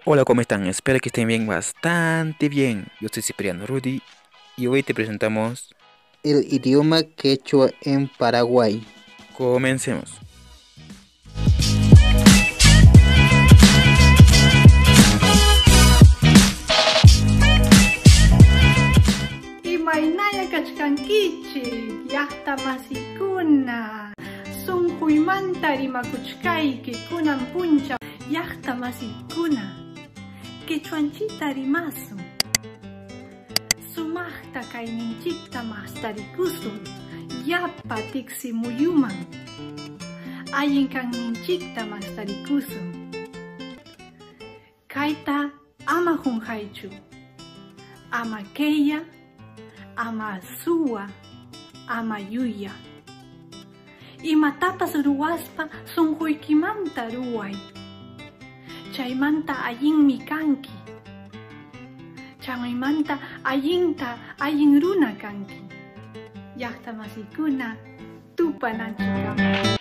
Hola, ¿cómo están? Espero que estén bien, bastante bien. Yo soy Cipriano Rudy y hoy te presentamos el idioma quechua en Paraguay. Comencemos. Imaynalla kachkankichik, llaqta masikuna. Sunquymanta rimakuchkayki kunan punchaw llaqta masikuna. Quechuanchikta rimasun. Sumaqta kayninchikta mastarikusun llapa tiksimuyuman. Allin kayninchikta mastarikusun. Kayta ama qunqaychu. Ama qella, ama suwa, ama llulla. Imatapas ruwaspa sunquykimanta ruway. Chaymanta allinmi kanki. Chaymanta allinta allin runa kanki. Llaqta masikuna tupananchikkama.